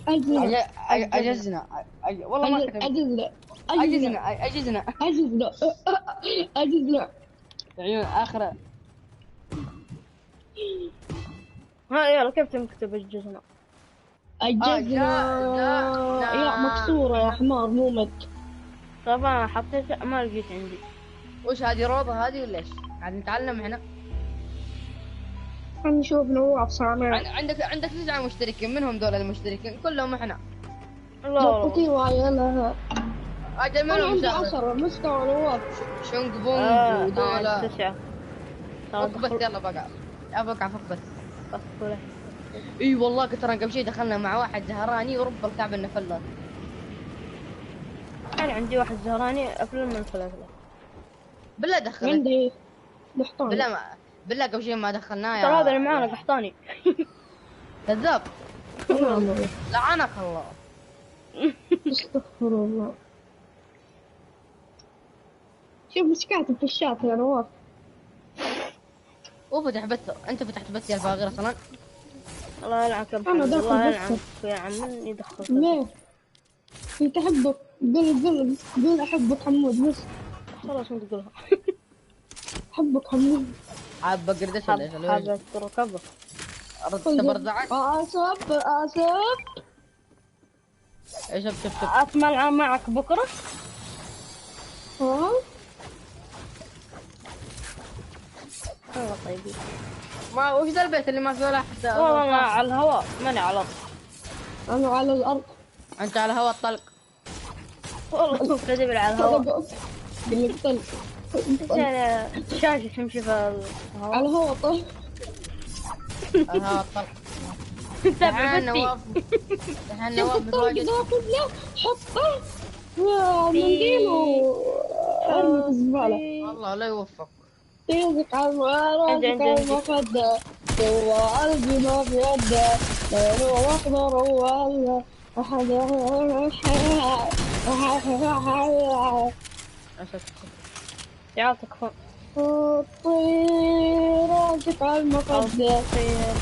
أجزنا. اجزنا. والله ما كتبت. أجزنا. اجزنا اجزنا أجزنا. أجزنا. عيون اخره. ها يلا كيف تنكتب اجزنا؟ أجزنا. يا مكسورة يا حمار، مو مد. طب انا حطيت ما لقيت عندي. وش هذه روضة هذه ولا ايش؟ قاعد نتعلم احنا. نشوف نواف صانع. عندك 9 مشتركين، منهم دول المشتركين كلهم احنا. ضبطي وعيالها. اجل انا منهم عندي 10 مستوى نواف. شونج بونج ودولا. 9. فك بس، يلا بقى ابقى فك بس. اي والله ترى قبل شيء دخلنا مع واحد زهراني ورب الكعبة انه فلت. انا عندي واحد زهراني افلل من الفلافل. بالله دخلت. عندي قحطاني. بالله ما بالله قبل شيء ما دخلناه. ترى هذا اللي معانا قحطاني. كذاب. لعنك الله. استغفر الله. شوف ايش كاتب في الشات يا نواف. وفتح بث، انت فتحت بث يا الفاغر اصلا. الله يلعنك يا محمد، الله يلعنك يا عم يدخل. ليه؟ انت احبك، قول قول قول احبك حمود بس. خلاص انت قولها. احبك حمود. حابة قردش ولا ايش؟ حابة ركبك. تبرزعك؟ اسف اسف. ايش شوف شوف. اتملع معك بكره؟ ها؟ والله طيبين. ما وش ذا البيت اللي ما فيه ولا حتى؟ والله انا على الهواء، ماني على الارض. انا على الارض. انت على الهواء الطلق. والله كذب على الهواء. بالطلق. الشاشة تمشي في الهواء. على الهواء طلق. الهواء الطلق. تابع بثي. دحين نواف الطلق ذا كله حطه في منديل وارمي في الزبالة. الله لا يوفق. تيزك على راسك على المخدة، جوا قلبي ما في يده، لونه أخضر ولا أحد. تعال تكفى. طير راسك على المخدة،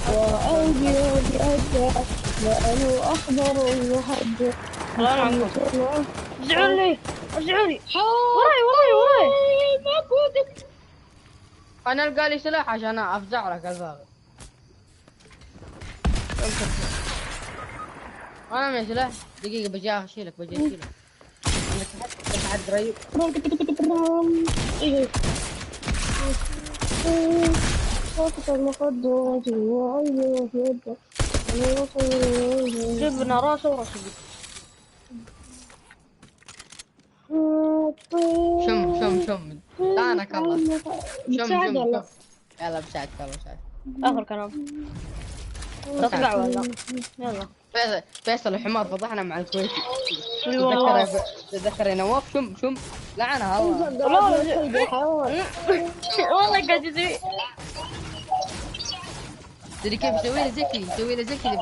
وقلبي ما في يده، لونه أخضر وحده. الله يلعنكم. ارجعوا لي ارجعوا لي. وراي وراي وراي. ماكو. انا القى لي سلاح عشان افزع لك الفاغر. انا معي سلاح، دقيقة بجي اشيلك بجي اشيلك. عندك احد قريب؟ ايه. جبنا راسه وراسه. شم شم شم لعنك الله. شم شم شم. يلا بساعدك يلا بساعدك. اخر كلام. تطلع ولا؟ يلا. فيصل الحمار فضحنا مع الكويتي. تتذكر يا نواف؟ شم شم لعنها الله. والله قاعد يسوي. تدري كيف يسوي له زكي؟ يسوي له زكي.